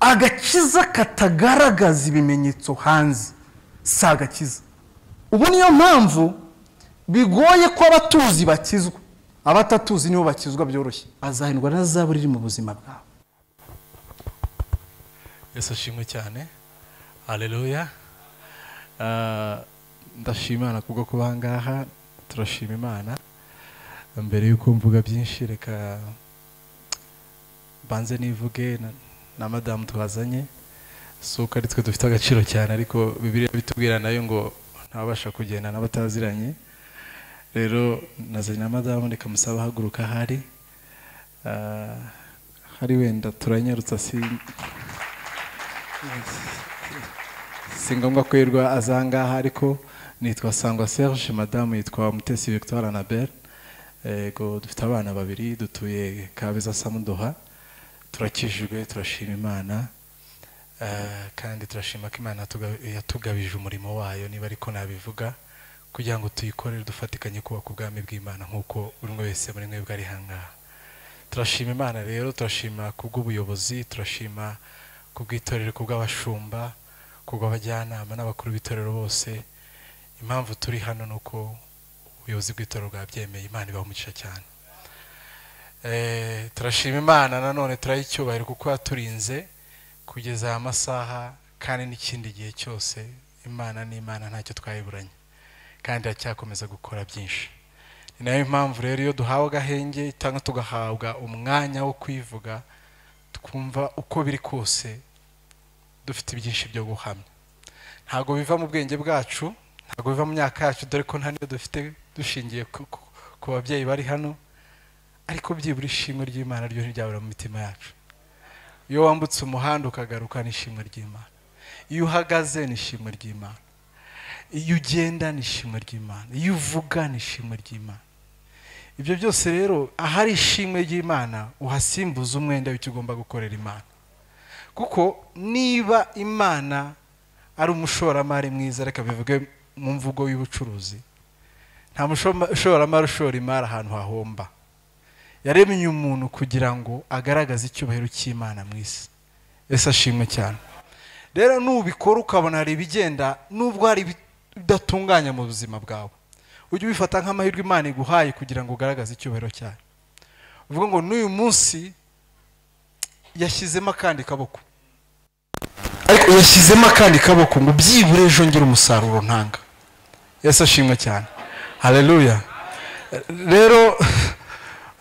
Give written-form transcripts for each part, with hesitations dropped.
Agakiza katagaragaza ibimenyetso hanze si agakiza. Ubu niyo mpamvu bigoye ko abatuzi bakizwa, abatatuzi nibo bakizwa byoroshye. Azahindwa na zaburi iri mu buzima bwawe. Yesu ashimwe cyane, haleluya. Ndashima Imana kubwo kuba ngaha, turashima Imana. Mbere yuko mvuga byinshi reka banze nivuge na madamu twazanye. Si uko ari twe dufite agaciro cyane, ariko Bibiliya bitubwira nayo ngo ntabasha kugenda n'abataziranye. Rero nazanye na madamu, reka musaba haguruka ahari. Hari wenda turanyarutsa, si ngombwa ko yirwa azangaha, ariko nitwa Sangwa Serge, madamu yitwa Mutesi Victoire Annabelle. Ego dufite abana babiri, dutuye Kabeza Samudoha, turakijijwe, turashima Imana. Kandi turashima ko Imana yatugabije umurimo wayo, niba ariko nabivuga, kugira ngo tuyikorere dufatikanye kubaka ubwami bw'Imana nk'uko buri umwe wese muri mwebwe ari hangaha. Turashima Imana rero, turashima kubw'ubuyobozi, turashima kubw'itorero, kubw'abashumba, kubw'abajyanama n'abakuru b'itorero bose. Impamvu turi hano nuko ubuyobozi bw'itorero bwabyemeye. Imana ibaha umugisha cyane. Turashima Imana nanone, turayicyubahiro kuko yaturinze kugeza aya masaha kandi n'ikindi gihe cyose. Imana ni Imana, ntacyo twayiburanye, kandi iracyakomeza gukora byinshi. Ni nayo mpamvu rero iyo duhawe agahenge cyangwa tugahabwa umwanya wo kwivuga, twumva uko biri kose dufite byinshi byo guhamya. Ntabwo biva mu bwenge bwacu, ntabwo biva mu myaka yacu, dore ko nta niyo dufite dushingiye ku babyeyi bari hano, ariko byibura ishimwe ry'Imana ryo ntiryabura mu mitima yacu. Iyo wambutse umuhanda ukagaruka ni ishimwe ry'Imana, iyo uhagaze ni ishimwe ry'Imana, iyo ugenda ni ishimwe ry'Imana, iyo uvuga ni ishimwe ry'Imana. Ibyo byose rero ahari ishimwe ry'Imana uhasimbuza umwenda w'icyo ugomba gukorera Imana. Kuko niba Imana ari umushoramari mwiza, reka bivuge mu mvugo y'ubucuruzi, nta mushoramari ushora imari ahantu hahomba. Yaremye umuntu kugira ngo agaragaze icyubahiro cy'Imana mu isi. Yesu ashimwe cyane. Rero nubikora ukabona hari ibigenda, nubwo hari ibidatunganya mu buzima bwawe, ujye ubifata nk'amahirwe Imana iguhaye kugira ngo ugaragaze icyubahiro cyayo. Uvuga ngo n'uyu munsi yashyizemo akandi kaboko, ariko yashyizemo akandi kaboko ngo byibure ejo ngire umusaruro ntanga. Yesu ashimwe cyane, haleluya. Rero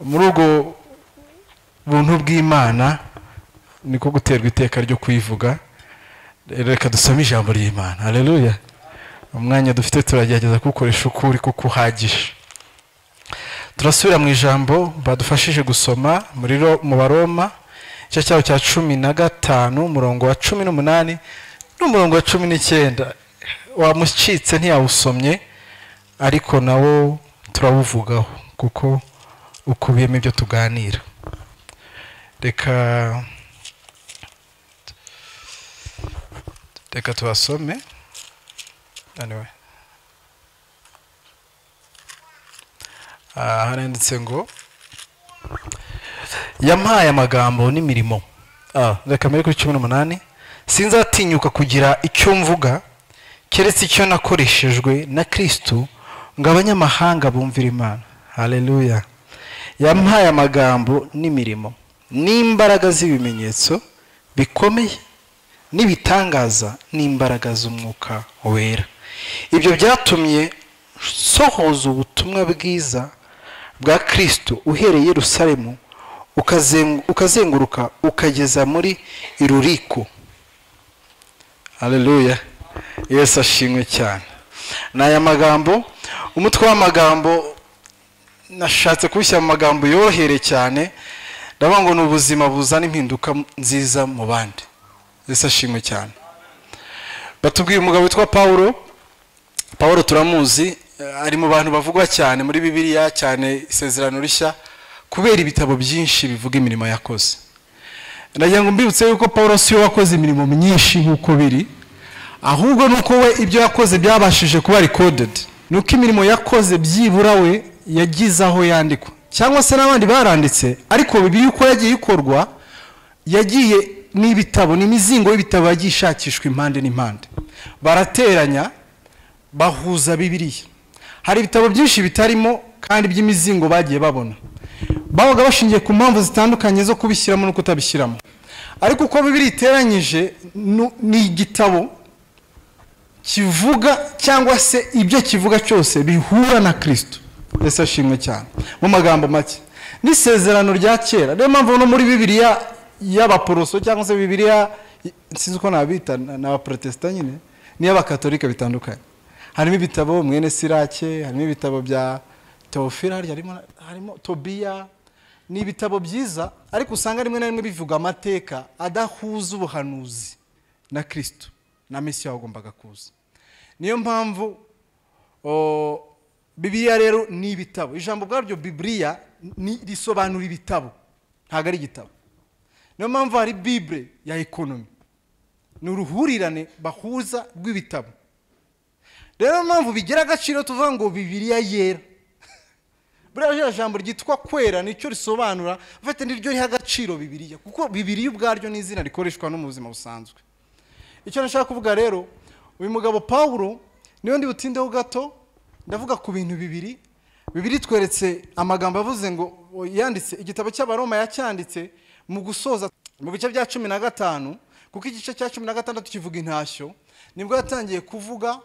muri ubwo buntu bw'Imana niko guterwa iteka ryo kuyivuga. Reka dusome ijambo ry'Imana, haleluya. Umwanya dufite turagerageza kuwukoresha ukuri kuko uhagije. Turasubira mu ijambo badufashije gusoma muri mu Baroma igice cyaho cya 15 umurongo wa 18 n'umurongo wa 19. Wamucitse ntiyawusomye, ariko nawo turawuvugaho kuko ukubiyemo ibyo tuganira. Reka tubasome. Anyway, haranditse ngo yampaye amagambo n'imirimo. Reka mbere kuri 18. Sinzatinyuka kugira icyo mvuga keretse icyo nakoreshejwe na Kristo ngo abanyamahanga bumvire Imana. Haleluya. Yampaye amagambo n'imirimo n'imbaraga z'ibimenyetso bikomeye n'ibitangaza n'imbaraga z'umwuka wera. Ibyo byatumye sohoza ubutumwa bwiza bwa Kristo uhereye Yerusalemu ukazenguruka ukageza muri Iluriko. Haleluya. Yesu ashimwe cyane. N'aya magambo, umutwe w'amagambo nashatse kubishyira mu magambo yorohere cyane, ndavuga ngo ni ubuzima buzana impinduka nziza mu bandi. Yesu ashimwe cyane. Batubwiye umugabo witwa Paulo. Paulo turamuzi, ari mu bantu bavugwa cyane muri Bibiliya, cyane isezerano rishya, kubera ibitabo byinshi bivuga imirimo yakoze. Ndagira ngo mbibutse yuko Paulo si we wakoze imirimo myinshi nk'uko biri, ahubwo nuko we ibyo yakoze byabashije kuba recorded. Nuko imirimo yakoze byibura we yagize aho yandikwa, cyangwa se n'abandi baranditse, ariko Bibiliya uko yagiye ikorwa yagiye Ni ibitabo, ni imizingo y'ibitabo yagiye ishakishwa impande n'impande, barateranya bahuza Bibiliya. Hari ibitabo byinshi bitarimo kandi by'imizingo bagiye babona, babaga bashingiye ku mpamvu zitandukanye zo kubishyiramo no kutabishyiramo. Ariko uko Bibiliya iteranyije ni igitabo kivuga cyangwa se ibyo kivuga cyose bihura na Kristo. Yesu ashimwe cyane. Mu magambo make, n'isezerano rya kera, niyo mpamvu no muri Bibiliya y'abaporoso cyangwa se Bibiliya sinzi uko nabita, n'abaprotesita nyine n'iy'abakatolika bitandukanye, harimo ibitabo mwene Sirake, harimo ibitabo bya Teofila, harimo Tobiya. Ni ibitabo byiza, ariko usanga rimwe na rimwe bivuga amateka adahuza ubuhanuzi na Kristo na Mesiya wagombaga kuza. Niyo mpamvu Bibiliya rero ni ibitabo. Ijambo ubwaryo Bibiliya risobanura ibitabo, ntabwo ari igitabo. Niyo mpamvu hari Bible ya ekonomi, ni uruhurirane bahuza rw'ibitabo. Rero mpamvu bigira agaciro tuvuga ngo Bibiliya yera. Buriya jambo ryitwa kwera nicyo risobanura, ufite niryo riha agaciro Bibiliya, kuko Bibiliya ubwaryo ni izina rikoreshwa no mu buzima busanzwe. Icyo nashaka kuvuga rero, uyu mugabo Pawulo niyo ndi butindeho gato, ndavuga ku bintu bibiri. Bibiri tweretse amagambo yavuze ngo yanditse igitabo cy'Abaroma, yacyanditse mu gusoza mu bice bya 15, kuko igice cya 16 kivuga intashyo. Nibwo yatangiye kuvuga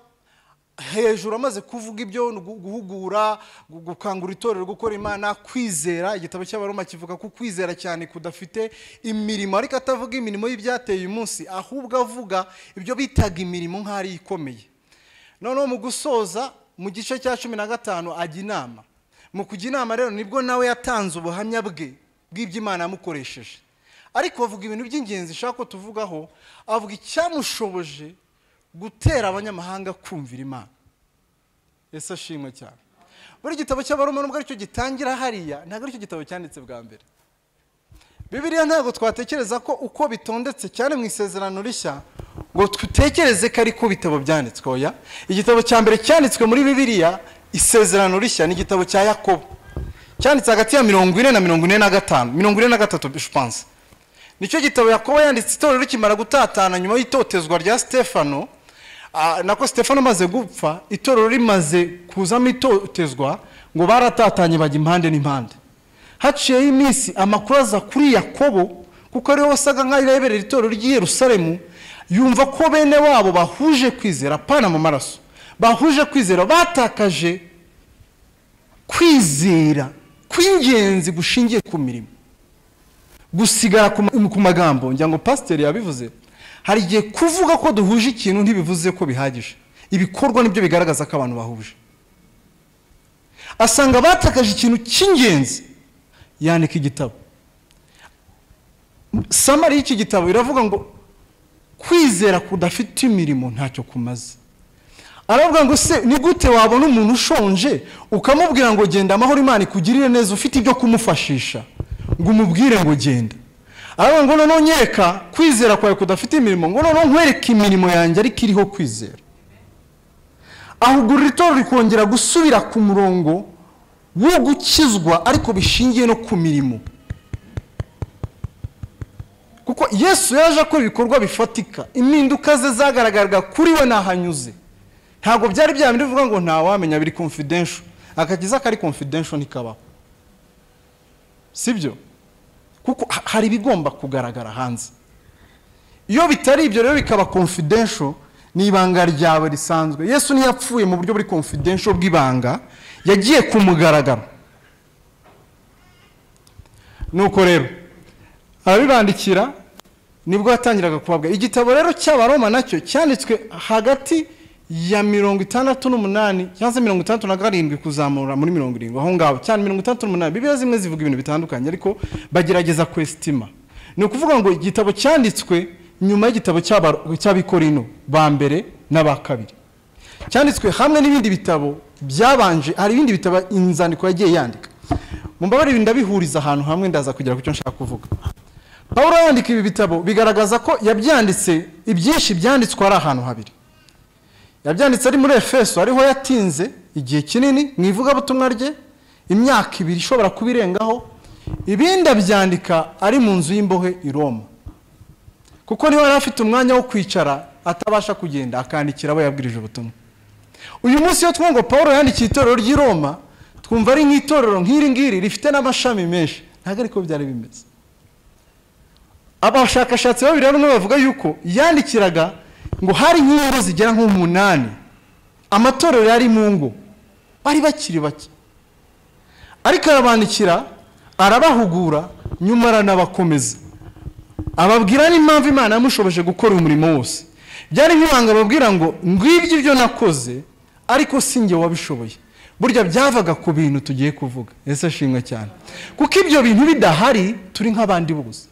hejuru, amaze kuvuga ibyo guhugura, gukangura itorero, gukora Imana, kwizera. Igitabo cy'Abaroma kivuga ku kwizera cyane kudafite imirimo, ariko atavuga imirimo y'ibyateye uyu munsi, ahubwo avuga ibyo bitaga imirimo nk'ari ikomeye. Noneho mu gusoza mu gice cya 15 ajya inama. Mu kujya inama rero nibwo nawe yatanze ubuhamya bwe bw'iby'Imana yamukoresheje. Ariko avuga ibintu by'ingenzi nshaka ko tuvugaho. Avuga icyamushoboje gutera abanyamahanga kumvira Imana. Yesu ashimwe cyane. Buri gitabo cy'Abaroma nubwo aricyo gitangira hariya, ntabwo aricyo gitabo cyanditse bwa mbere. Bibiliya ntabwo twatekereza ko uko bitondetse cyane mu isezerano rishya ngo dutekereze ko ariko bitabo byanditswe. Oya, igitabo cya mbere cyanditswe muri Bibiliya isezerano rishya ni igitabo cya Yakobo, cyanditse hagati ya 40 na 45, 43 je pense. Nicyo gitabo Yakobo yanditse itorero rikimara gutatana nyuma y'itotezwa rya Stefano. Nako Stefano amaze gupfa, itorero rimaze kuzamo itotezwa, ngo baratatanye bajya impande n'impande. Haciyeho iminsi amakuru aza kuri Yakobo, kuko ariwe wasaga nk'aho areberera itorero ry'i Yerusalemu, yumva ko bene wabo bahuje kwizera, apana mu maraso, bahuje kwizera, batakaje kwizera kw'ingenzi gushingiye ku mirimo, gusigara ku magambo. Ngira ngo pasiteri yabivuze, hari igihe kuvuga ko duhuje ikintu ntibivuze ko bihagije, ibikorwa nibyo bigaragaza ko abantu bahuje. Asanga batakaje ikintu cy'ingenzi, yandika igitabo. Samari y'iki gitabo iravuga ngo kwizera kudafite imirimo ntacyo kumaze. Aravuga ngo se ni gute wabona umuntu ushonje ukamubwira ngo genda amahoro Imana ikugirire neza, ufite ibyo kumufashisha ngo umubwire ngo genda? Aravuga ngo noneho nyereka kwizera kwawe kudafite imirimo, ngo noneho nkwereke imirimo yanjye ariko iriho kwizera. Ahugurira itorero rikongera gusubira ku murongo wo gukizwa, ariko bishingiye no ku mirimo. Kuko Yesu yaje akora ibikorwa bifatika, impinduka ze zagaragaraga kuri we nahanyuze. Ntabwo byari bya bindi bivuga ngo ntawamenya, biri confidential. Akakiza kari confidential ntikabaho, sibyo? Kuko hari ibigomba kugaragara hanze. Iyo bitari ibyo rero bikaba confidential, ni ibanga ryawe risanzwe. Yesu ntiyapfuye mu buryo buri confidential bw'ibanga, yagiye ku mugaragaro. Nuko rero arabibandikira, nibwo yatangiraga kubabwira. Igitabo rero cy'Abaroma nacyo cyanditswe hagati ya 68 cyangwa se 67 kuzamura muri 70 aho ngaho, cyane 68. Bibiliya zimwe zivuga ibintu bitandukanye, ariko bagerageza kwestima. Ni ukuvuga ngo igitabo cyanditswe nyuma y'igitabo cy'Abikorino ba mbere n'aba kabiri, cyanditswe hamwe n'ibindi bitabo byabanje. Hari ibindi bitabo inzandiko yagiye yandika. Mumbabarire ibi ndabihuriza ahantu hamwe, ndaza kugera ku cyo nshaka kuvuga. Pawulo yandika ibi bitabo bigaragaza ko yabyanditse, ibyinshi byanditswe ari ahantu habiri. Yabyanditse ari muri Efeso, ariho yatinze igihe kinini mu ivugabutumwa rye, imyaka 2 ishobora kubirengaho. Ibindi abyandika ari mu nzu y'imbohe i Roma. Kuko niba yari afite umwanya wo kwicara atabasha kugenda, akandikira abo yabwirije ubutumwa. Uyu munsi iyo twumva ngo Pawulo yandikiye itorero ry'i Roma, twumva ari nk'itorero nk'iri ngiri rifite n'amashami menshi. Ntabwo ariko byari bimeze. Abashakashatsi babiri bamwe bavuga yuko yandikiraga ngo hari nk'ingo zigera nk'umunani, amatorero yari mu ngo, bari bakiri bake, ariko arabandikira, arabahugura, nyuma aranabakomeza, ababwira n'impamvu Imana yamushoboje gukora umurimo wose. Byari nk'ibanga ababwira ngo ngwibyo ibyo nakoze, ariko si njye wabishoboye. Burya byavaga ku bintu tugiye kuvuga. Ese ashimwe cyane, kuko ibyo bintu bidahari turi nk'abandi bose.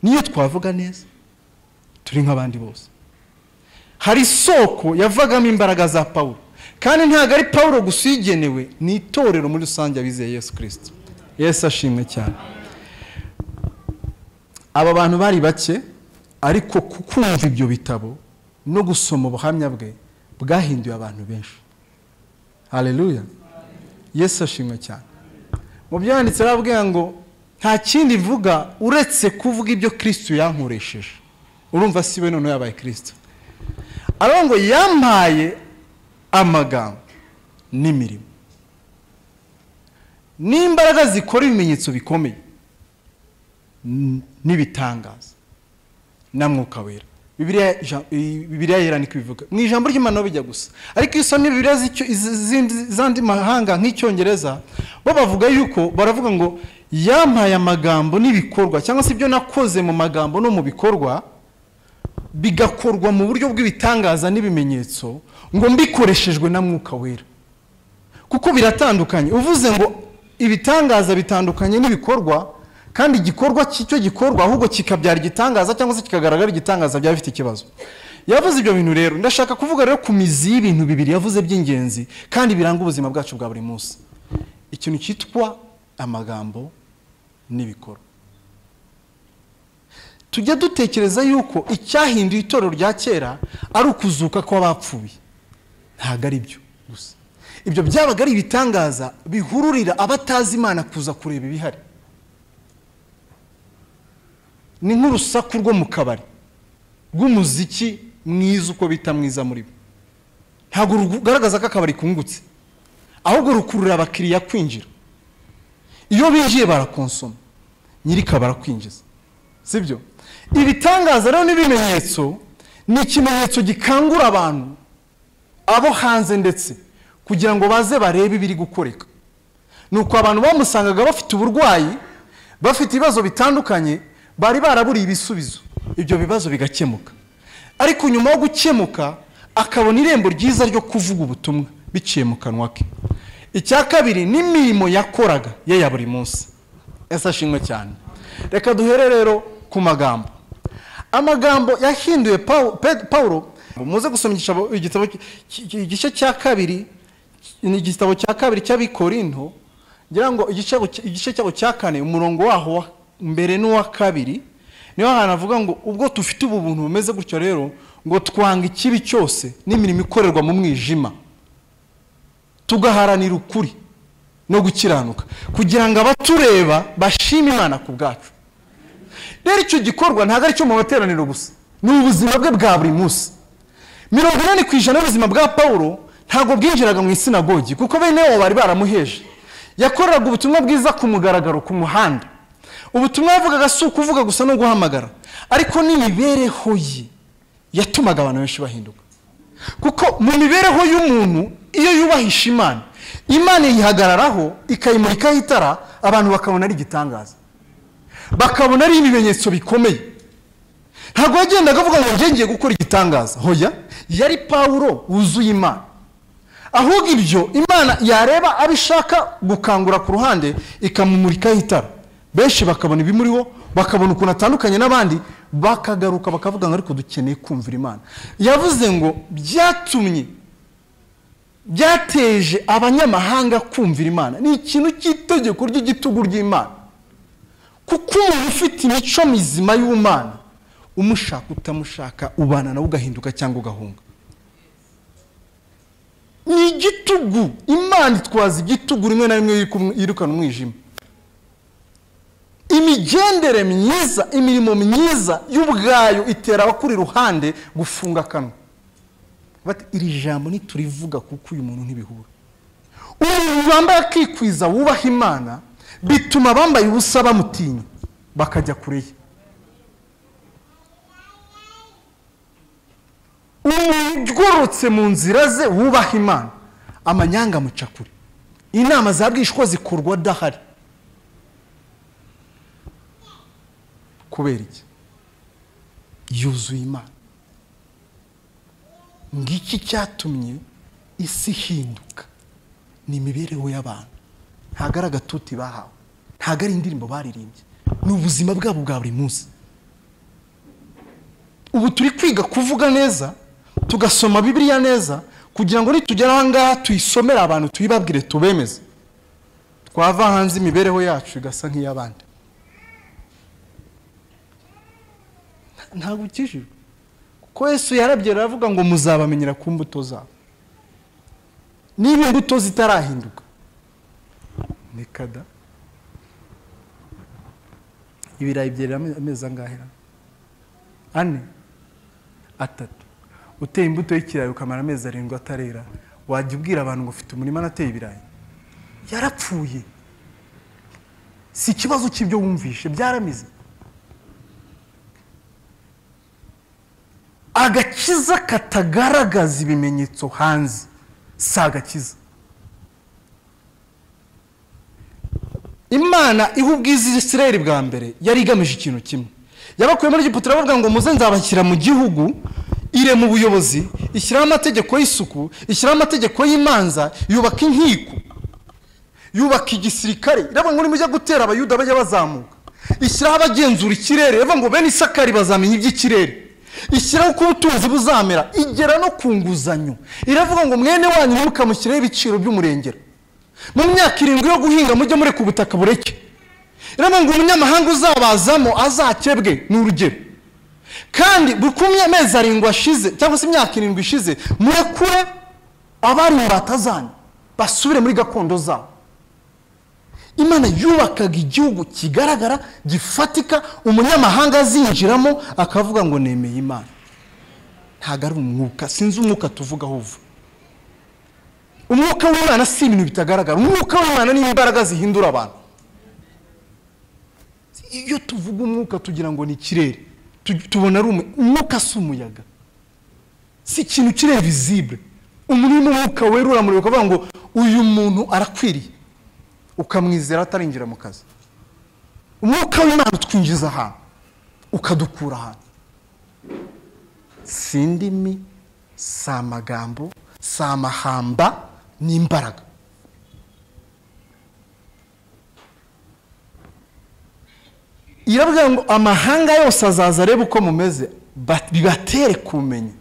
Niyo twavuga neza turi nk'abandi bose. Hari isoko yavagamo imbaraga za Pawulo, kandi ntabwo ari Pawulo gusa uyigenewe, ni itorero muri rusange abizeye Yesu Kristo. Yesu ashimwe cyane. Aba bantu bari bake, ariko kumva ibyo bitabo no gusoma ubuhamya bwe bwahinduye abantu benshi. Haleluya. Yesu ashimwe cyane. Mu byanditse arabwira ngo nta kindi mvuga uretse kuvuga ibyo Kristo yankoresheje. Urumva si we none yabaye Kristo. Aravuga ngo yampaye amagambo n'imirimo n'imbaraga zikora ibimenyetso bikomeye n'ibitangaza na Mwuka Wera. Bibiliya yera niko ibivuga. Mu ijambo ry'Imana bijya gusa, ariko iyo usomye Bibiliya z'andi mahanga nk'Icyongereza, bo bavuga yuko baravuga ngo yampaye amagambo n'ibikorwa, cyangwa se ibyo nakoze mu magambo no mu bikorwa bigakorwa mu buryo bw'ibitangaza n'ibimenyetso, ngo mbikoreshejwe na Mwuka Wera. Kuko biratandukanye. Uvuze ngo ibitangaza bitandukanye n'ibikorwa, kandi igikorwa cy'icyo gikorwa ahubwo kikabyara igitangaza cyangwa se kikagaragara igitangaza, byaba bifite ikibazo. Yavuze ibyo bintu rero. Ndashaka kuvuga rero ku mizi y'ibintu bibiri yavuze by'ingenzi kandi biranga ubuzima bwacu bwa buri munsi. Ikintu cyitwa amagambo n'ibikorwa. Tujya dutekereza yuko icyahinduye itorero rya kera ari ukuzuka kw'abapfuye. Ntabwo ari byo gusa. Ibyo byabaga ari ibitangaza bihururira abatazi Imana kuza kureba ibihari. Ni nk'urusaku rwo mu kabari rw'umuziki mwiza, uko bita mwiza muri bo. Ntabwo rugaragaza ko akabari kungutse, ahubwo rukurura abakiriya kwinjira. Iyo binjiye barakonsoma, nyiri kabara kwinjiza, sibyo? Ibitangaza rero n'ibimenyetso ni ikimenyetso gikangura abantu abo hanze, ndetse kugira ngo baze barebe ibiri gukoreka. Nuko abantu bamusangaga bafite uburwayi, bafite ibibazo bitandukanye, bari baraburiye ibisubizo, ibyo bibazo bigakemuka. Ariko nyuma yo gukemuka akabona irembo ryiza ryo kuvuga ubutumwa biciye mu kanwa ke. Icya kabiri n'imirimo yakoraga ye ya buri munsi. Ese ashimwe cyane. Reka duhere rero ku magambo. Amagambo yahinduye Pawulo. Muze gusoma igitabo igice cya kabiri, ni igitabo cya kabiri cy'Abikorinto, ngira ngo igice cyabo cya kane, umurongo waho mbere n'uwa kabiri, niho ahantu avuga ngo ubwo tufite ubu buntu bumeze gutyo rero, ngo twanga ikibi cyose n'imirimo ikorerwa mu mwijima, tugaharanira ukuri no gukiranuka, kugira ngo abatureba bashime Imana ku bwacu. Rero icyo gikorwa ntabwo ari cyo mu materaniro gusa, ni ubuzima bwe bwa buri munsi. 80% y'ubuzima bwa Pawulo ntabwo bwinjiraga mu isinagogi, kuko bene bo bari baramuheje. Yakoraga ubutumwa bwiza ku mugaragaro ku muhanda. Ubutumwa yavugaga si ukuvuga gusa no guhamagara, ariko n'imibereho ye yatumaga abantu benshi bahinduka. Kuko mu mibereho y'umuntu iyo yubahisha Imana, Imana yihagararaho ikayimurikaho itara, abantu bakabona ari igitangaza, bakabona ari ibimenyetso bikomeye. Ntabwo yagendaga avuga ngo njye ngiye gukora igitangaza. Hoya, yari Pawulo wuzuye Imana. Ahubwo ibyo Imana yareba abishaka gukangura ku ruhande ikamumurikaho itara, benshi bakabona ibimuriho, bakabona ukuntu atandukanye n'abandi, bakagaruka bakavuga ngo ariko dukeneye kumvira Imana. Yavuze ngo byatumye, byateje abanyamahanga kumvira Imana. Ni ikintu cy'itegeko ry'igitugu ry'Imana. Kuko umuntu ufite imico mizima y'Imana, umushaka utamushaka, ubana nawe ugahinduka cyangwa ugahunga. Ni igitugu. Imana itwaza igitugu rimwe na rimwe yirukana umwijima. Imigendere myiza, imirimo myiza y'ubwayo itera abakuri iruhande gufunga akanwa. Bati iri jambo niturivuga kuko uyu muntu ntibihura. Umuntu wambaye akikwiza wubaha Imana bituma abambaye ubusa bamutinya bakajya kure ye. Umuntu ugororotse mu nzira ze wubaha Imana amanyanga amuca kure. Inama za bwishwa zikorwa adahari. Kubera iki? Yuzuye Imana. Ngiki cyatumye isi ihinduka ni imibereho y'abantu. Ntabwo ari agatuti bahawe, ntabwo ari indirimbo baririmbye, ni ubuzima bwabo bwa buri munsi. Ubu turi kwiga kuvuga neza, tugasoma Bibiliya neza, kugira ngo nitugera aha ngaha tuyisomere abantu, tuyibabwire, tubemeze. Twava hanze imibereho yacu igasa nk'iy'abandi. Ntabwo ukijijwe. Kuko Yesu yarabye aravuga ngo muzabamenyera ku mbuto zabo. Niba imbuto zitarahinduka ni kada. Ibirayi byera amezi angahe? 4, 3. Uteye imbuto y'ikirayi ukamara amezi 7 atarera, wajya ubwira abantu ngo ufite umurima nateye ibirayi? Yarapfuye. Si ikibazo cy'ibyo wumvishe, byaramize. Agakiza katagaragaza ibimenyetso hanze si agakiza. Imana iha ubwiza Isirayeli bwa mbere yari igamije ikintu kimwe. Yabakuye muri Egiputa irabavuga ngo muze nzabashyira mu gihugu, irema ubuyobozi, ishyiraho amategeko y'isuku, ishyiraho amategeko y'imanza, yubaka inkiko, yubaka igisirikare. Iravuga ngo nimujya gutera Abayuda bajya bazamuka. Ishyiraho abagenzura ikirere, iravuga ngo bene Isakari bazamenya iby'ikirere. Ishyiraho uko ubutunzi buzamera, igera no ku nguzanyo. Iravuga ngo mwene wanyu ntimukamushyireho ibiciro by'umurengera. Mu myaka 7 yo guhinga mujye mureka ubutaka bureke. Iravuga ngo umunyamahanga uzabazamo azakebwe, ni urugero. Kandi buri kumwe amezi 7 ashize cyangwa se imyaka 7 ishize, murekure abari imbata zanyu basubire muri gakondo zabo. Imana yubakaga igihugu kigaragara, gifatika, umunyamahanga azinjiramo akavuga ngo nemeye Imana. Ntabwo ari umwuka, sinzi umwuka tuvugaho uva. Umwuka w'Imana si ibintu bitagaragara. Umwuka w'Imana ni imbaraga zihindura abantu. Iyo tuvuga umwuka tugira ngo ni ikirere, tubona ari umwuka, si umuyaga, si ikintu kiri visible. Umuntu uri mu mwuka wera uramureba ukavuga ngo uyu muntu arakwiriye, ukamwizera atarinjira mu kazi. Umwuka w'Imana utwinjiza ahantu, ukadukura ahantu. Si indimi, si amagambo, si amahamba, ni imbaraga. Iravuga ngo amahanga yose azaza arebe uko mumeze, bibatere kumenya,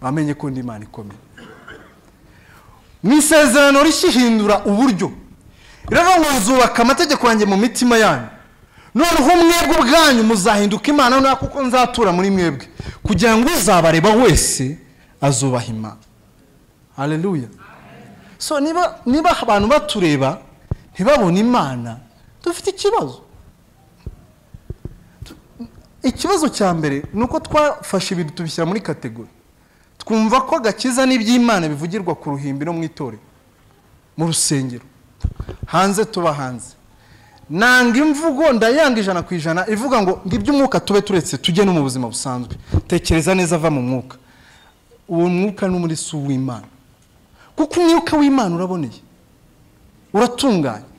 bamenye ko ndi Imana ikomeye. Mu isezerano rishihindura uburyo. Iravuga ngo nzubaka amategeko yanjye mu mitima yanyu, noneho mwebwe ubwanyu muzahinduka Imana, noneho kuko nzatura muri mwebwe, kugira ngo uzabareba wese azubaha Imana. Haleluya. So niba abantu batureba ntibabone Imana, dufite ikibazo. Ikibazo cya mbere ni uko twafashe ibintu tubishyira muri kategori, twumva ko agakiza n'iby'Imana bivugirwa ku ruhimbi no mu itorero, mu rusengero. Hanze tuba hanze. Nanga imvugo ndayanga 100% ivuga ngo iby'umwuka tube turetse tujye no mu buzima busanzwe. Tekereza neza ava mu mwuka. Uwo mwuka ni muri si uw'Imana. Kuko umwuka w'Imana uraboneye, uratunganye.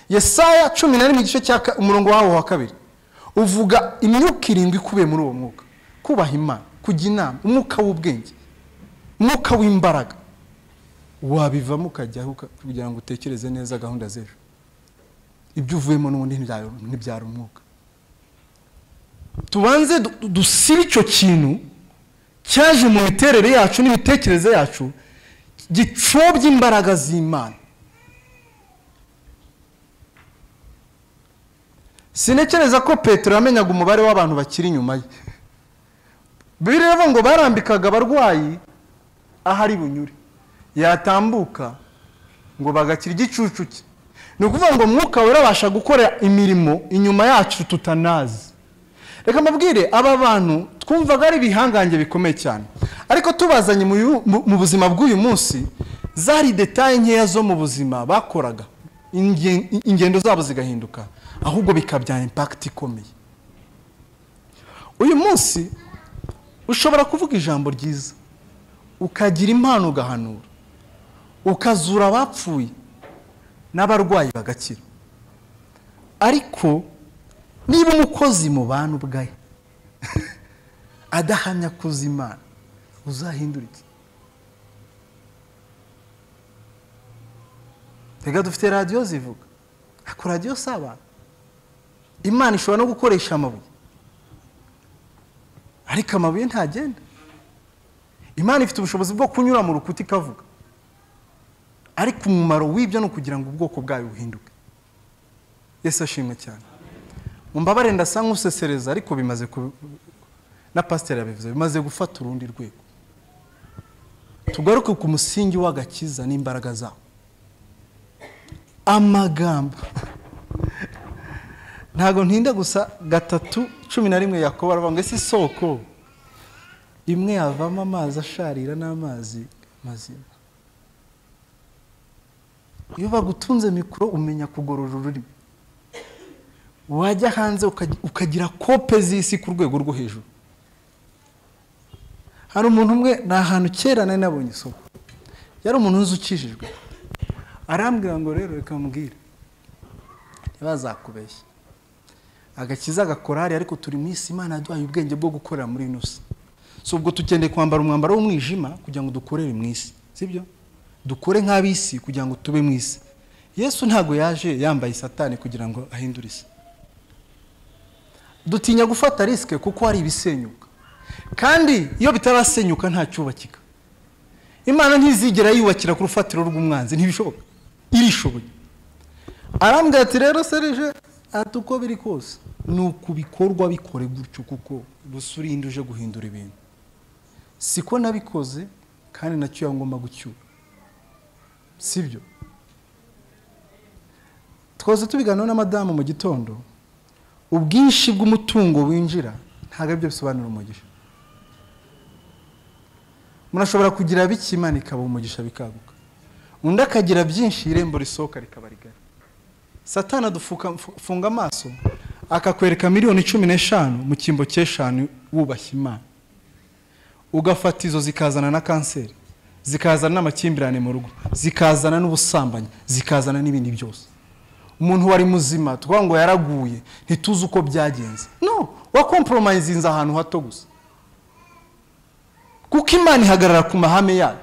Yesaya 11 igice cya umurongo wawo wa 2 uvuga imyuka 7 ikubiye muri uwo mwuka: kubaha Imana, kujya inama, umwuka w'ubwenge, umwuka w'imbaraga. Wabivamo ukajyaho kugira ngo utekereze neza gahunda z'ejo. Ibyo uvuyemo n'ubundi ntibyara umwuka. Tubanze dusibe icyo kintu cyaje mu miterere yacu n'imitekerereze yacu, gicobye imbaraga z'Imana. Sinekereza ko Petero yamenyaga umubare w'abantu bakiri inyuma ye. Bibiliya iravuga ngo barambikaga abarwayi ahari bunyure, yatambuka ngo bagakira igicucu cye. Ni ukuvuga ngo Mwuka Wera abasha gukora imirimo inyuma yacu tutanazi. Reka mbabwire, aba bantu twumvaga ari ibihangange bikomeye cyane, ariko tubazanye mu buzima bw'uyu munsi, zari detaye nkeya zo mu buzima bakoraga, ingendo zabo zigahinduka, ahubwo bikabyara impact ikomeye. Uyu munsi ushobora kuvuga ijambo ryiza, ukagira impano, ugahanura, ukazura abapfuye n'abarwayi bagakira, ariko niba umukozi mu bantu ubwaye adahamya kuza Imana, uzahindura iki? Reka dufite radiyo zivuga, ariko radiyo si abantu. Imana ishobora no gukoresha amabuye, ariko amabuye ntagenda. Imana ifite ubushobozi bwo kunyura mu rukuta ikavuga, ariko umumaro w'ibyo ni ukugira ngo ubwoko bwayo buhinduke. Yesu ashimwe cyane. Mumbabare ndasa nk'usesereza, ariko bimaze na pasiteri yabivuze, bimaze gufata urundi rwego. Tugaruke ku musingi w'agakiza n'imbaraga zawo. Amagambo ntago ntinda gusa. 3:11 Yakobo aravuga ngo ese isoko imwe yavamo amazi asharira n'amazi mazima. Iyo bagutunze mikoro umenya kugorora ururimi, wajya hanze ukagira kope z'isi ku rwego rwo hejuru. Hari umuntu umwe, ni ahantu kera nari nabonye isoko, yari umuntu nzi ukijijwe, arambwira ngo rero reka mbwire, ntibazakubeshye, agakiza gakora hariya, ariko turi mu isi, Imana yaduhaye ubwenge bwo gukorera muri ino si. So ubwo tugendeye kwambara umwambaro w'umwijima kugira ngo dukorere mu isi, sibyo? Dukore nk'ab'isi kugira ngo tube mu isi. Yesu ntago yaje yambaye Satani kugira ngo ahindure isi. Dutinya gufata risike kuko hari ibisenyuka, kandi iyo bitarasenyuka nta cyubakika. Imana ntizigera yubakira ku rufatiro rw'umwanzi, ntibishoboka, irishoboye. Arambwira ati rero Serge, ati uko biri kose ni ukubikorwa bikore gutyo, kuko busurinde uje guhindura ibintu. Siko nabikoze kandi nacyo yangomba gucyura, sibyo? Twaze tubiganira na madamu mu gitondo, ubwinshi bw'umutungo winjira ntabwo aribyo bisobanura umugisha. Murashobora kugira bike Imana ikaba umugisha bikaguka, undi akagira byinshi irembo risohoka rikaba rigari. Satani adufunga amaso akakwereka 15 miliyoni mu cyimbo cy'eshanu wubashye Imana, ugafata izo zikazana na kanseri, zikazana n'amakimbirane mu rugo, zikazana n'ubusambanyi, zikazana n'ibindi byose. Umuntu wari muzima tuvuga ngo yaraguye, ntituzi uko byagenze. No, wakompromisinze ahantu hato gusa, kuko Imana ihagarara ku mahame yayo,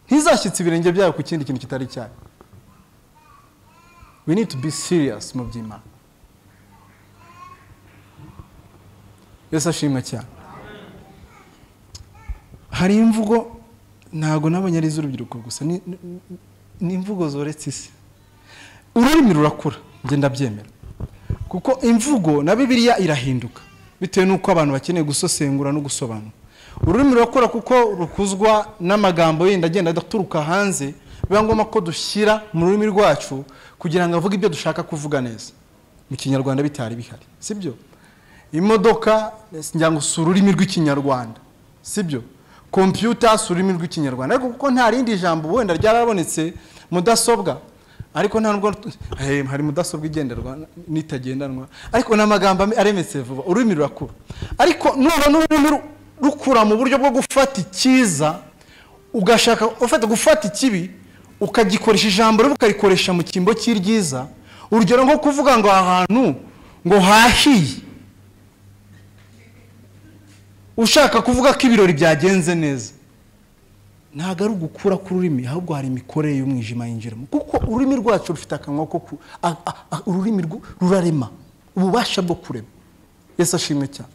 ntizashyitse ibirenge byayo ku kindi kintu kitari cyayo. We need to be serious mu by'Imana. Yesu ashimwe cyane. Hari imvugo ntago nabonye ari iz'urubyiruko gusa, ni imvugo zoretse isi. Ururimi rurakura, njye ndabyemera, kuko imvugo na Bibiliya irahinduka bitewe n'uko abantu bakeneye gusesengura no gusobanura. Ururimi rurakura kuko rukuzwa n'amagambo yenda agenda aturuka hanze, biba ngombwa ko dushyira mu rurimi rwacu kugira ngo avuge ibyo dushaka kuvuga neza. Mu Kinyarwanda bitari bihari, sibyo? Imodoka ngira ngo si ururimi rw'Ikinyarwanda, sibyo? Computer si ururimi rw'Ikinyarwanda, ariko kuko nta rindi jambo wenda ryarabonetse, mudasobwa, ariko nta nubwo hari mudasobwa igenderwa n'itagendanwa, ariko n'amagambo aremetse vuba. Ururimi rurakura, ariko nubona ururimi rukura mu buryo bwo gufata icyiza, ugashaka ufata gufata ikibi ukagikoresha ijambo ribi ukarikoresha mu cyimbo cy'iryiza. Urugero nko kuvuga ngo ahantu ngo hahiye, ushaka kuvuga ko ibirori byagenze neza, ntabwo ari ugukura k'ururimi, ahubwo hari imikorere y'umwijima yinjiramo, kuko ururimi rwacu rufite akanwa ko ururimi rurarema, ububasha bwo kurema. Yesu ashimwe cyane.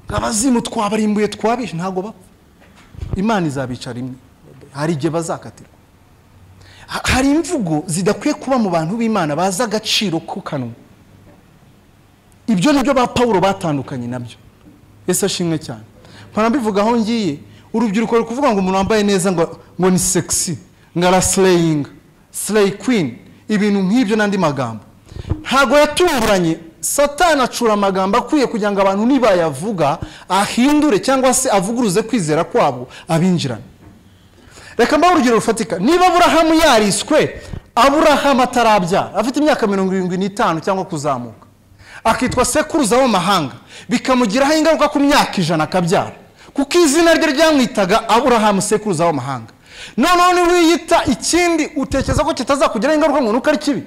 Abazimu twabarimbuye twabishe, ntabwo bapfa, Imana izabica rimwe, hari igihe bazakatirwa. Hari imvugo zidakwiye kuba mu bantu b'Imana bazi agaciro ku kanwa. Ibyo nibyo ba Pawulo batandukanye nabyo. Yesu ashimwe cyane. Mpora mbivuga aho ngiye, urubyiruko ruri kuvuga ngo umuntu wambaye neza ngo ni sexy. Ngo araslayinga, slay queen, ibintu nk'ibyo n'andi magambo. Ntabwo yatunguranye, Satani acura amagambo akwiye kugira ngo abantu nibayavuga ahindure cyangwa se avuguruze kwizera kwabo abinjirana. Reka mbahe urugero rufatika. Niba Aburahamu yariswe Aburahamu atarabyara, afite imyaka 75 cyangwa kuzamuka, akitwa sekuruza w'amahanga, bikamugiraho ingaruka ku myaka 100 akabyara, kuko izina rye ryamwitaga Aburahamu sekuruza w'amahanga. Noneho niwiyita ikindi utekereza ko kitazakugiraho ingaruka ngo nuko ari kibi,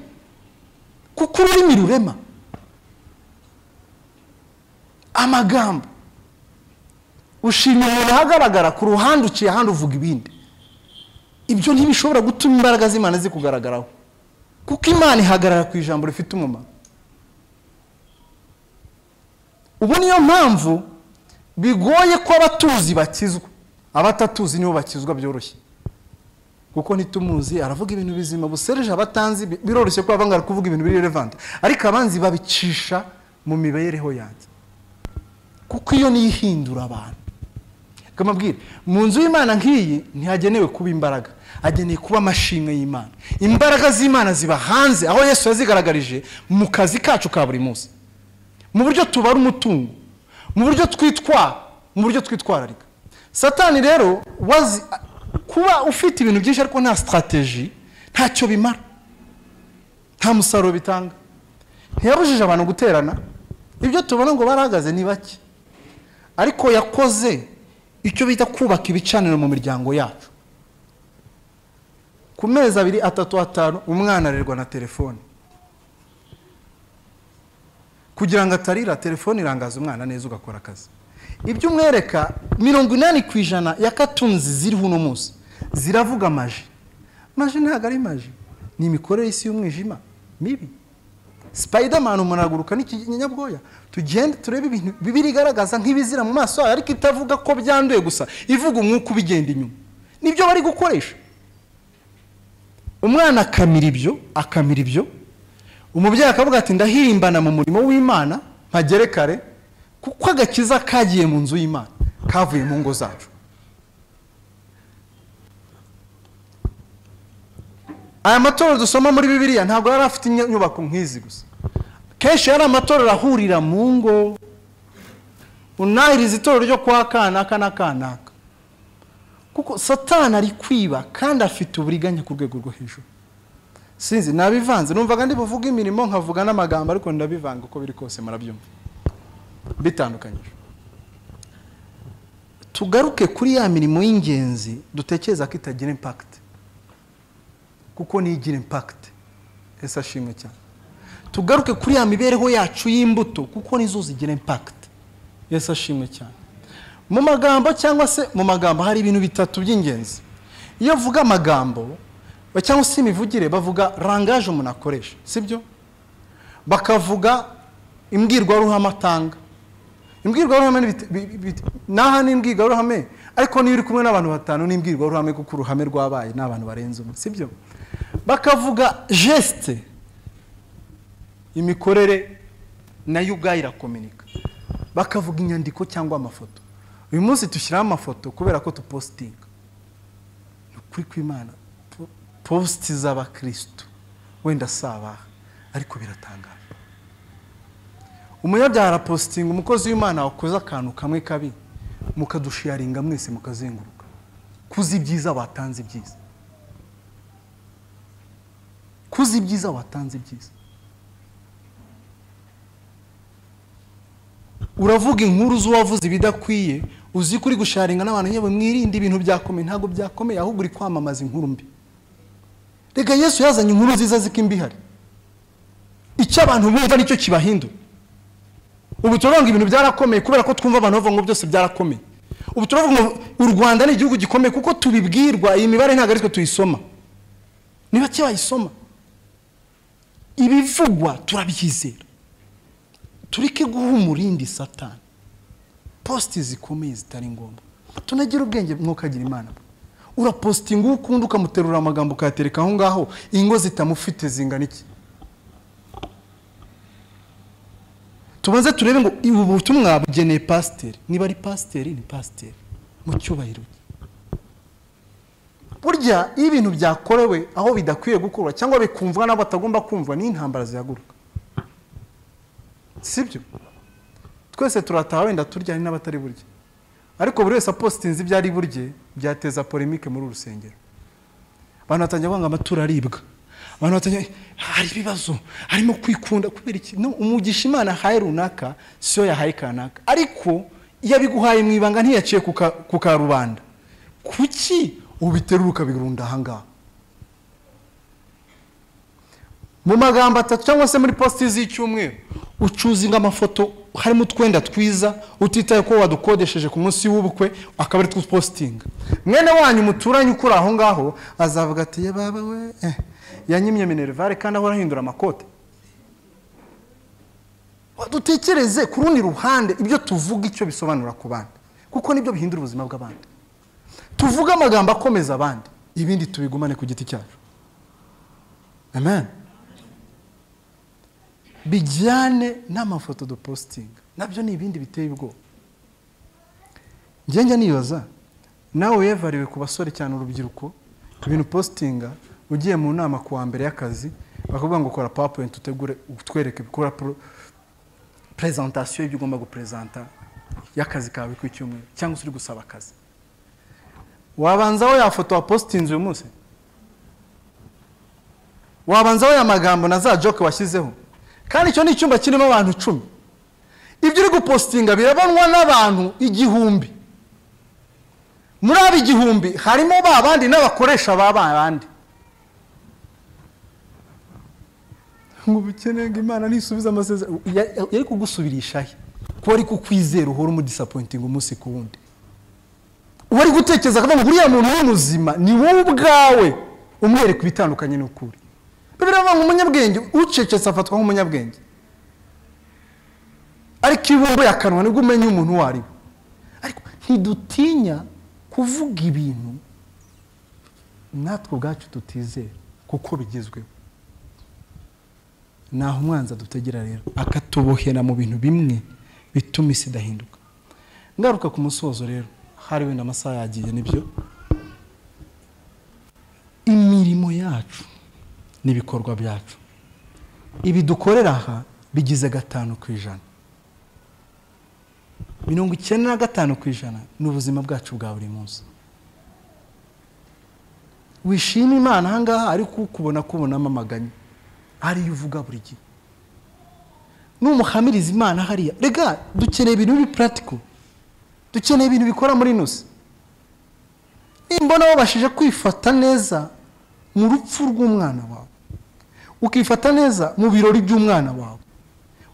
kuko ururimi rurema amagambo. Ushima umuntu ahagaragara, ku ruhande uciye ahandi uvuga ibindi. Ibyo ntibishobora gutuma imbaraga z'Imana zikugaragaraho, kuko Imana ihagarara ku ijambo rifite umumaro. Ubu niyo mpamvu bigoye ko abatuzi bakizwa, abatatuzi nibo bakizwa byoroshye, kuko ntitumuzi aravuga ibintu bizima busereje, abatanzi biroroshye ko abangara kuvuga ibintu biri relevant, ariko abanzi babicisha mu mibereho yanjye, kuko iyo nihindura abantu. Kamabwire, mu nzu y'Imana nk'iyi ntihagenewe kuba imbaraga, hagenewe kuba amashimwe y'Imana. Imbaraga z'Imana ziba hanze aho Yesu yazigaragarije mu kazi kacu ka buri munsi, mu buryo tubara umutungo, mu buryo twitwara, mu buryo twitwararika. Satani rero wazi kuba ufite ibintu byinshi ariko nta strategy, ntacyo bimara, nta musaruro bitanga. Ntiyabujije abantu guterana, ibyo tubona ngo barahagaze ni bake, ariko yakoze icyo bita kubaka ibicaniro mu miryango yacu. Ku mezi 2, 3, 5 umwana arerwa na telefone, kugira ngo atarira. Telefone irangaza umwana neza ugakora akazi. Ibyo umwereka 80% ya cartoons ziriho uno munsi ziravuga maji. Maji ntabwo ari maji, ni imikorere y'isi y'umwijima mibi. Spiderman umuntu araguruka n'ikinyabwoya. Tugende turebe ibintu Bibiliya igaragaza nk'ibizira mu maso yayo, ariko itavuga ko byanduye gusa, ivuga umwuka ubigenda inyuma. Nibyo bari gukoresha. Umwana akamira ibyo, akamira ibyo. Umubyeyi akavuga ati ndahirimbana mu murimo w'Imana mpagere kare, kuko agakiza kagiye mu nzu y'Imana, kavuye mu ngo zacu. Aya matorero dusoma muri Bibiliya ntabwo yari afite inyubako nk'izi gusa. Kenshi yari amatorero ahurira mu ngo, unahiriza itorero ryo kwa kanaka na kanaka, kuko Satani ari kwiba kandi afite uburiganya ku rwego rwo hejuru. Sinzi nabivanze, numvaga ndi buvuga imirimo nkavuga n'amagambo, ariko ndabivanga uko biri kose murabyumva bitandukanyije. Tugaruke kuri ya mirimo y'ingenzi dutekereza ko itagira impact, kuko nigira impact. Ese ashimwe cyane. Tugaruke kuri ya mibereho yacu y'imbuto, kuko nizo zigira impact. Yesu ashimwe cyane. Mu magambo cyangwa se mu magambo hari ibintu bitatu by'ingenzi. Iyo uvuga amagambo cyangwa se imivugire, bavuga langage umuntu akoresha, sibyo? Bakavuga imbwirwaruhame atanga. Imbwirwaruhame naha ni imbwirwaruhame, ariko niyo uri kumwe n'abantu batanu ni imbwirwaruhame, kuko uruhame rwabaye n'abantu barenze umwe, sibyo? Bakavuga geste, imikorere nayo ubwayo irakominika. Bakavuga inyandiko cyangwa amafoto. Uyu munsi tushyiraho amafoto kubera ko tupostinga. Ni ukuri kw'Imana, posti z'abakristo wenda sabaha, ariko biratangaje. Umunyabyaha arapostinga, umukozi w'Imana wakoze akantu kamwe kabi, mukadusharinga mwese mukazenguruka. Kuzi ibyiza watanze ibyiza, kuzi ibyiza watanze ibyiza. Uravuga inkuru z'uwavuze ibidakwiye, uzi kuri gusharinga n'abantu, yewe mwirinde ibintu byakomeye. Ntabwo byakomeye, ahubwo uri kwamamaza inkuru mbi. Rega Yesu yazanye inkuru nziza zikimbihari. Icyo abantu bumva nicyo kibahindura. Ubu turavuga ibintu byarakomeye kubera ko twumva abantu bavuga ngo byose byarakomeye. Ubu turavuga ngo u Rwanda ni igihugu gikomeye kuko tubibwirwa. Iyi mibare ntabwo ari twe tuyisoma, ni bake bayisoma. Ibivugwa turabyizera. Tureke guha umurindi Satani posti zikomeye zitari ngombwa. Tunagira ubwenge mwokagira Imana. Urapostinga ukunda ukamuterura amagambo ukayatereka aho ngaho, ingo zitamufite zingana iki? Tubanze turebe ngo ubu butumwa bugeneye pasiteri, niba ari pasiteri ni pasiteri mu cyubahiro. Burya iyo ibintu byakorewe aho bidakwiye gukorwa cyangwa bikumvwa n'abo batagomba kumvwa, ni intambara zihaguruka, sibyo? Twese turataha wenda turya, hari n'abatari burye, ariko buri wese apositinze ibyo ari burye byateza polémique muri uru rusengero. Abantu batangira kuvuga ngo amaturo aribwa, abantu batangira, hari ibibazo, harimo kwikunda. Kubera iki? No, umugisha Imana ahaye runaka siyo yahaye kanaka, ariko iyo abiguhaye mu ibanga ntiyaciye ku karubanda. Kuki ubiterura ukabirunda ahangaha mu magambo atatu cyangwa se muri post z'icyumweru? Ucuzinga amafoto harimo utwenda twiza, utitaye ko wadukodesheje ku munsi w'ubukwe, akaba ari two postinga. Mwene wanyu muturanye ukuri aho ngaho azavuga ati: "Ye baba we, yanyimye minerval kandi ahora ahindura amakote." Dutekereze ku rundi ruhande ibyo tuvuga icyo bisobanura ku bandi, kuko nibyo bihindura ubuzima bw'abandi. Tuvuge amagambo akomeza abandi, ibindi tubigumane ku giti cyacu. Amen. Bijyane n'amafoto dupositinga, nabyo ni ibindi biteye ubwoba. Njya nibaza nawe wevariwe ku basore cyane, urubyiruko, ibintu positinga ugiye mu nama ku wa mbere y'akazi, bakavuga ngo kora PowerPoint, utegure, utwereke, gukora presentation y'ibyo ugomba gupresenta y'akazi kawe ku cyumweru, cyangwa se uri gusaba akazi, wabanzaho ya foto wapositinze uyu munsi, wabanzaho ya magambo na za joke washyizeho. Kandi icyo ni icyumba kirimo abantu 10. Ibyo uri gupositinga birabonwa n'abantu 1000. Muri abo 1000 harimo ba bandi n'abakoresha ba bandi. Ngo ubukene, ngo Imana nisubiza amasezerano, yari kugusubirisha he ko ari kukwizera uhora umudisappointing umunsi ku wundi? Uba ari gutekereza akavuga ngo uriya muntu ni muzima. Ni wowe ubwawe umwereka ibitandukanye n'ukuri. Bibiliya iravuga ngo umunyabwenge ucecetse afatwa nk'umunyabwenge, ariko iyo ubumbuye akanwa nibwo umenya umuntu uwo ari we. Ariko ntidutinya kuvuga ibintu natwe ubwacu tutizera kuko bigezweho. Naho umwanzi adutegera rero akatubohera mu bintu bimwe bituma isi idahinduka. Ngaruka ku musozo rero, hari wenda amasaha yagiye, nibyo. Imirimo yacu n'ibikorwa byacu, ibi dukorera aha, bigize 5%. 95% ni ubuzima bwacu bwa buri munsi. Wishima Imana ahangaha, ariko ukubona kubonamo amaganya ariyo uvuga buri gihe numuhamiriza Imana hariya. Rega dukeneye ibintu biri practical, dukeneye ibintu bikora muri nusi. Nimbona wabashije kwifata neza mu rupfu rw'umwana wawe, ukifata neza mu birori by'umwana wawe,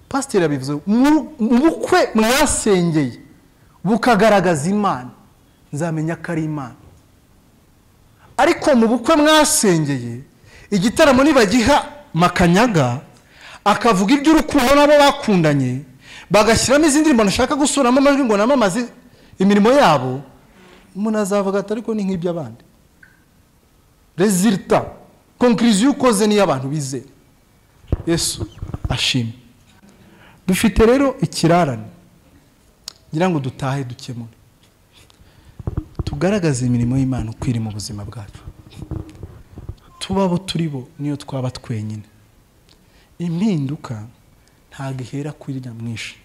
pasiteri yabivuze, mu bukwe mwasengeye bukagaragaza Imana, nzamenya ko ari Imana. Ariko mu bukwe mwasengeye, igitaramo nibagiha Makanyaga akavuga iby'urukundo n'abo bakundanye, bagashyiramo izindi ndirimbo nashaka gusuramo amajwi ngo namamaze imirimo yabo, umuntu azavuga ati: "Ariko ni nk'iby'abandi." Résultat, conclusion ukoze niyo abantu bizera. Yesu ashimwe. Dufite rero ikirarane ngira ngo dutahe dukemure, tugaragaze imirimo y'Imana uko iri mu buzima bwacu, tuba abo turi bo niyo twaba twenyine. Impinduka ntabwo ihera kuri nyamwinshi,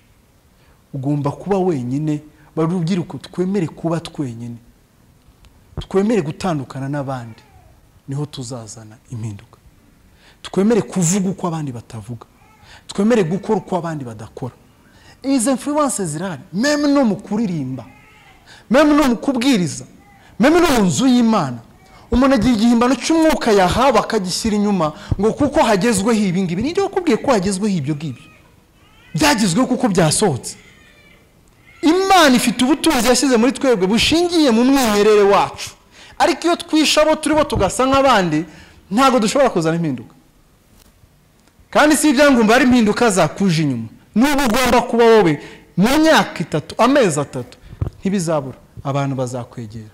ugomba kuba wenyine. Barubyiruko, twemere kuba twenyine, twemere gutandukana n'abandi, niho tuzazana impinduka. Twemere kuvuga uko abandi batavuga, twemere gukora uko abandi badakora. Izi influence zirahari, même no mu kuririmba, même no mu kubwiriza, même no mu nzu y'Imana. Umuntu agira igihimbano cy'umwuka yahawe akagishyira inyuma ngo kuko hagezweho ibi ngibi. Ninde wakubwiye ko hagezweho ibyo ngibyo? Byagezweho kuko byasohotse. Imana ifite ubutunzi yashyize muri twebwe bushingiye mu mwimerere wacu, ariko iyo twishe abo turi bo tugasa nk'abandi, ntabwo dushobora kuzana impinduka. Kandi si ibyangombwa ari impinduka zakuje inyuma. N'ubu ugomba kuba wowe mu myaka 3, amezi 3, ntibizabura abantu bazakwegera,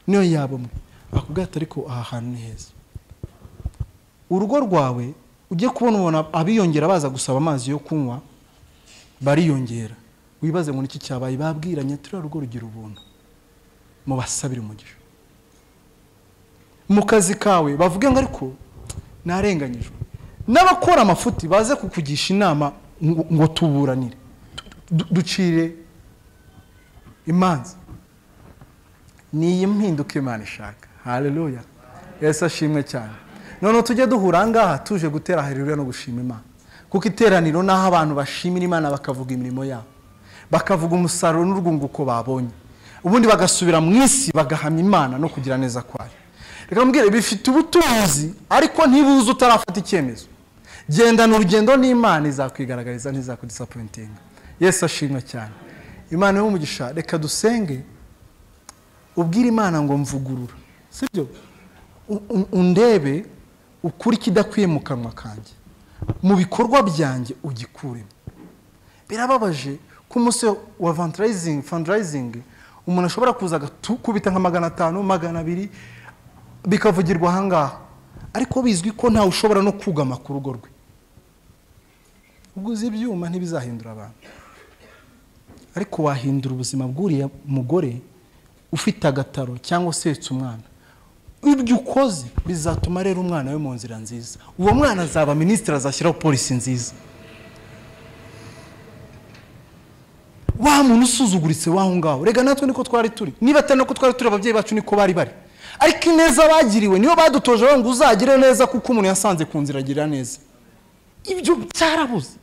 niyo yaba umwe akubwira ati: "Ariko aha hantu ni heza." Urugo rwawe ujye kubona ubona abiyongera baza gusaba amazi yo kunywa, bariyongera, wibaze ngo niki cyabaye? Babwiranye, turiya rugo rugira ubuntu, mubasabire umugisha. Mu kazi kawe bavuge ngo ariko narenganyijwe. N'abakora amafuti baze kukugisha inama ngo tuburanire, ducire imanza. Ni iyi mpinduka Imana ishaka. Haleluya, Yesu ashimwe cyane. None tujye duhura ngaha tuje gutera haleluya no gushima Imana, kuko iteraniro naho abantu bashimira Imana bakavuga imirimo yabo, bakavuga umusaruro n'urwunguko babonye, ubundi bagasubira mu isi bagahamya Imana no kugira neza kwayo. Reka mbwire, bifite ubutunzi ariko ntibuze utarafata icyemezo. Gendana urugendo n'Imana, izakwigaragariza, ntizakudisappointinga. Yesu ashimwe cyane. Imana y'umugisha. Reka dusenge, ubwire Imana ngo mvugurura, sibyo? Undebe ukuri kidakwiye mu kanwa kanjye, mu bikorwa byanjye ugikuremo. Birababaje ko umunsi wa fundraising umuntu ashobora kuza agakubita nka 500, 200 bikavugirwa ahangaha, ariko bizwi ko ntawe ushobora no kugama ku rugo rwe. Ubwo uzi ibyuma ntibizahindura abantu, ariko wahindura ubuzima bw'uriya mugore ufite agataro cyangwa usetse umwana. Ibyo ukoze bizatuma rero umwana we mu nzira nziza. Uwo mwana azaba minisitiri, azashyiraho polisi nziza. Wa muntu usuzuguritse waho ngaho, rega natwe niko twari turi. Niba atari nako twari turi, ababyeyi bacu niko bari bari. Ariko ineza bagiriwe niyo badutoje ngo uzagire neza, kuko umuntu yasanze ku nzira agira neza. Ibyo byarabuze.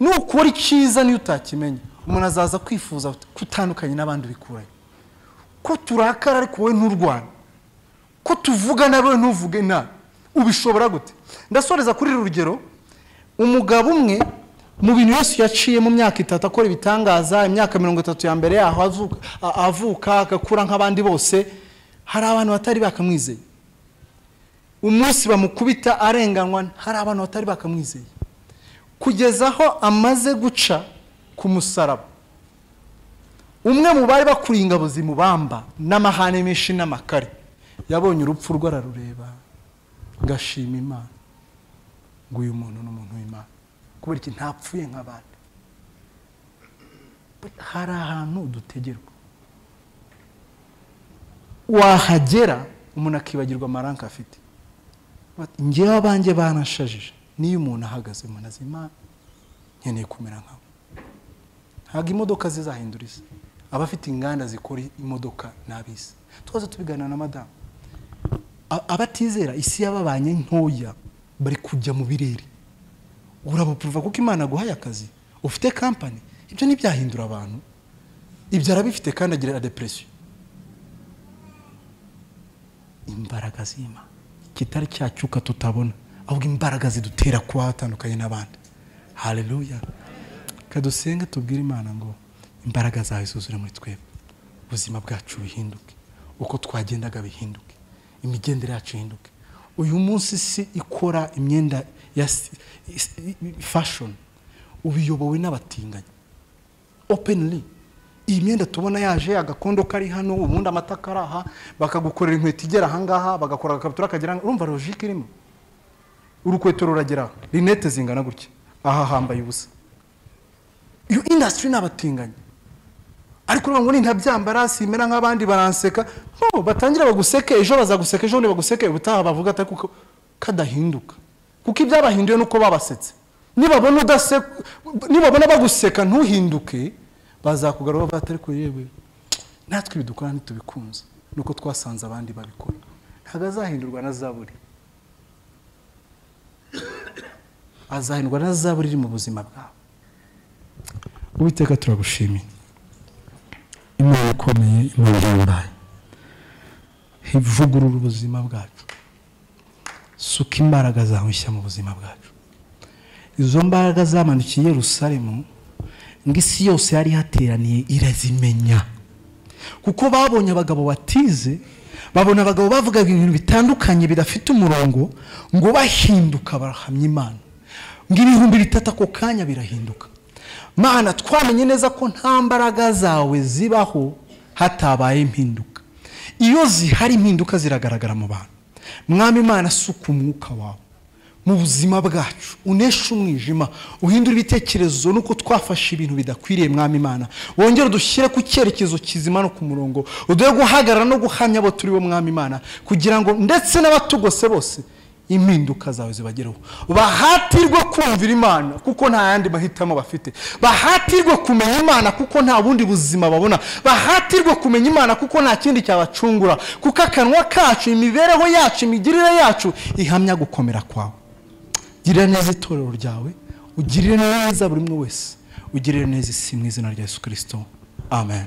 Nukora icyiza niyo utakimenya, umuntu azaza kwifuza kutandukanye n'abandi bikuranye. Ko turakara ariko wowe nturwana, ko tuvuga nawe ntuvuge nabi, ubishobora gute? Ndasoreza kuri uru rugero. Umugabo umwe mu bintu Yesu yaciye mu myaka 3 akora ibitangaza, imyaka 30 ya mbere yaho avuka agakura nk'abandi bose, hari abantu batari bakamwizeye. Umunsi bamukubita arenganywa, hari abantu batari bakamwizeye, kugeza aho amaze guca ku musaraba. Umwe mu bari bakuriye ingabo zimubamba n'amahane menshi n'amakare, yabonye urupfu rwe ararureba, ngashima Imana ngo uyu muntu ni umuntu w'Imana, kubera iki ntapfuye nk'abandi. Hari ahantu dutegerwa, wahagera umuntu akibagirwa amaranka afite. Njyewe abanjye banashajije, niyo umuntu ahagaze umuntu azi Imana, nkeneye kumera nkawe. Ntabwo imodoka zizahindura isi, abafite inganda zikora imodoka n'abisi. Twaza tubiganira na madamu, abatizera isi yababanye ntoya bari kujya mu birere. Urabapuruva kuko Imana aguhaye akazi, ufite company, ibyo ntibyahindura abantu. Ibyo arabifite kandi agira depression. Imbaraga z'Imana kitari cyacyuka tutabona, ahubwo imbaraga zidutera kuba hatandukanye n'abandi. Haleluya. Kadusenge tubwire Imana ngo imbaraga zawe zuzure muri twebwe, ubuzima bwacu bihinduke, uko twagendaga bihinduke, imigendere yacu ihinduke. Uyu munsi si ikora imyenda ya fashion ubiyobowe n'abatinganyi openly. Iyi myenda tubona yaje agakondo kari hano, ubundi amata karaha, bakagukorera inkweto igera ahangaha, bagakora agakabutura kagera, urumva logique irimo. Urukweto ruragera, linette zingana gutya, aha hambaye ubusa. Iyo industry n'abatinganyi, ariko urumva ngo ntabyambara simera nk'abandi baranseka. No, batangira baguseke, ejo bazaguseka, ejo baguseke, ubutaha bavuga ati kuko kadahinduka, kuko ibyabahinduye nuko babasetse. Nibabona udaseka, nibabona baguseka ntuhinduke, bazakugarura batari kuyewe. Natwe ibidukora ntitubikunze, nuko twasanze abandi babikora. Ntabwo azahindurwa na zaburi, azahindurwa na zaburi iri mu buzima bwawe. Uwiteka turagushimiye, Imana ikomeye, Imana ihambaye, ivugurura ubuzima bwacu, suka imbaraga zawe nshya mu buzima bwacu. Izo mbaraga zamanukiye Yerusalemu, ngo isi yose yari hateraniye irazimenya, kuko babonye abagabo batize, babona abagabo bavugaga ibintu bitandukanye bidafite umurongo, ngo bahinduka barahamya Imana, ngo 3000 ako kanya birahinduka. Mana, twamenye neza ko nta mbaraga zawe zibaho hatabaye impinduka. Iyo zihari impinduka ziragaragara mu bantu. Mwami Imana, suka umwuka wawe mu buzima bwacu, uneshe umwijima, uhindure ibitekerezo nuko twafashe ibintu bidakwiriye. Mwami Imana, wongere udushyire ku cyerekezo kizima no ku murongo, uduhe guhagarara no guhamya abo turi bo, Mwami Imana, kugira ngo ndetse n'abatugose bose impinduka zawe zibagereho, bahatirwe kumvira Imana kuko nta yandi mahitamo bafite, bahatirwe kumenya Imana kuko nta bundi buzima babona, bahatirwe kumenya Imana kuko nta kindi cyabacungura, kuko akanwa kacu, imibereho yacu, imigirire yacu ihamya gukomera kwawe. Girira neza itorero ryawe, ugirire neza buri umwe wese, ugirire neza isi, mu izina rya Yesu Kirisito, amen.